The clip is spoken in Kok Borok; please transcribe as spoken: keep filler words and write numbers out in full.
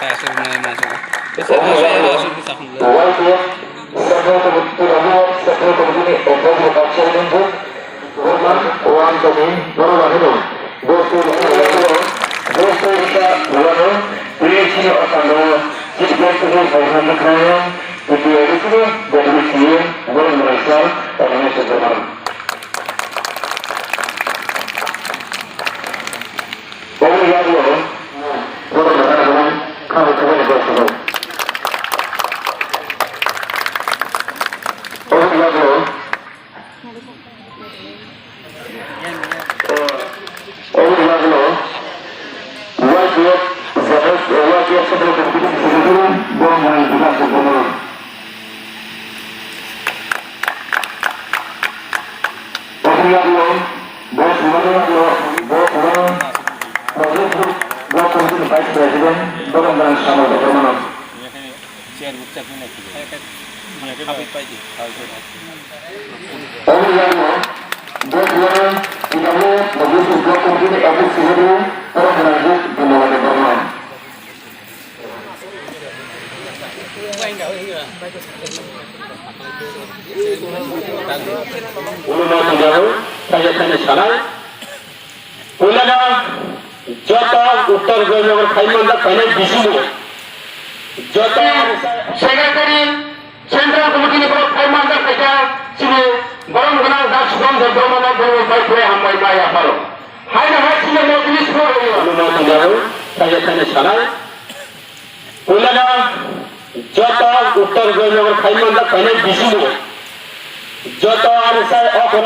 Aswk nai ma aswk. Bwsa aswk aswk bwsa khum. Y P F Central Committee, Central Committee ni Executive Vice Chairman bo, Roman Wan Kami, Borok Bahino, Boston Rika, Boston Rika, Wano, P H C Osando, Chief Guest of Honour Khayo, P T A Deputy C M, Borok Manaisa, Tamanasa Berman. Obo ni yagulo, borok rwchapmung kha bo thumani borok sabo. Obo ni yagulo, obo ni yagulo, Y P F, Y P F Central Committee ni secretary, borok mwnai buka aswk bono. Obo ni yagulo, bo thumani yagulo, bo thumani Project Group Block Committee ni Vice President, Borok Mwnai Samal Debbarmano. Obo ni yagulo, bo thumani P W Project Group Block Committee ni Executive Secretary, Borok Mwnai Debbarmano. Ulo no tongjago, thaisa thaini sanai. Puilano joto Uttor Joynagar khai manjak painai bisingo. Joto Secretary, Central Committee ni borok khai manjak khaikha, chini borom gwnang dak Sudham Debbarma no borok bai khlai hambai ma yapharo. Haino hai chini Majlis bo rwio. Ulo no tongjago, thaisa thaini sanai. Puilano joto Uttor Joynagar khai manjak painai bisingo. Joto ani sai o